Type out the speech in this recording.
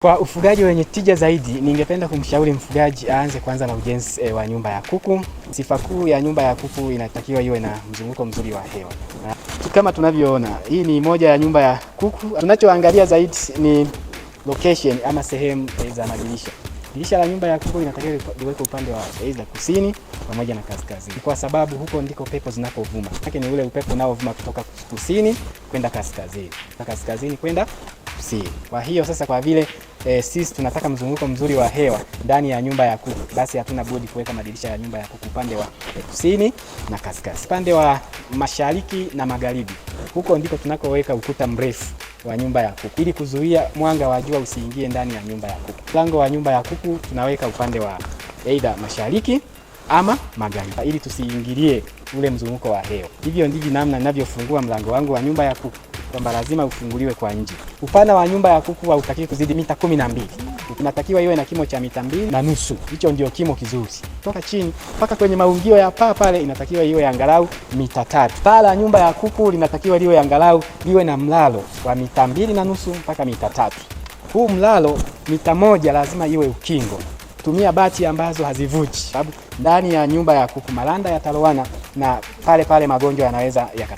Kwa ufugaji wenye tija zaidi, ningependa kumshauri mfugaji aanze kwanza na ujenzi wa nyumba ya kuku. Sifa kuu ya nyumba ya kuku inatakiwa iwe na mzunguko mzuri wa hewa. Na kama tunavyoona, hii ni moja ya nyumba ya kuku. Tunachoangalia zaidi ni location ama sehemu za madirisha. Dirisha la nyumba ya kuku linatakiwa liwekwe upande wa aidha kusini pamoja na kaskazini, kwa sababu huko ndiko pepo zinapovuma. Maana ni ule upepo unaovuma kutoka kusini kwenda kaskazini, na kaskazini kwenda kusini. Kwa hiyo sasa, kwa vile sisi tunataka mzunguko mzuri wa hewa ndani ya nyumba ya kuku, basi hatuna budi kuweka madirisha ya nyumba ya kuku upande wa kusini na kaskazini. Upande wa mashariki na magharibi, huko ndiko tunakoweka ukuta mrefu wa nyumba ya kuku ili kuzuia mwanga wa jua usiingie ndani ya nyumba ya kuku. Mlango wa nyumba ya kuku tunaweka upande wa aidha mashariki ama magharibi ili tusiingilie ule mzunguko wa hewa. Hivyo ndivyo namna ninavyofungua mlango wangu wa nyumba ya kuku, kwamba lazima ufunguliwe kwa nje. Upana wa nyumba ya kuku hautakiwi kuzidi mita 12. Inatakiwa iwe na kimo cha mita 2.5. Hicho ndio kimo kizuri. Toka chini mpaka kwenye maungio ya paa pale inatakiwa iwe angalau mita 3. Paa la nyumba ya kuku linatakiwa liwe angalau liwe na mlalo wa mita 2.5 mpaka mita 3. Huu mlalo mita 1 lazima iwe ukingo. Tumia bati ambazo hazivuji, sababu ndani ya nyumba ya kuku malanda yatalowana na pale pale magonjwa yanaweza yakatokea.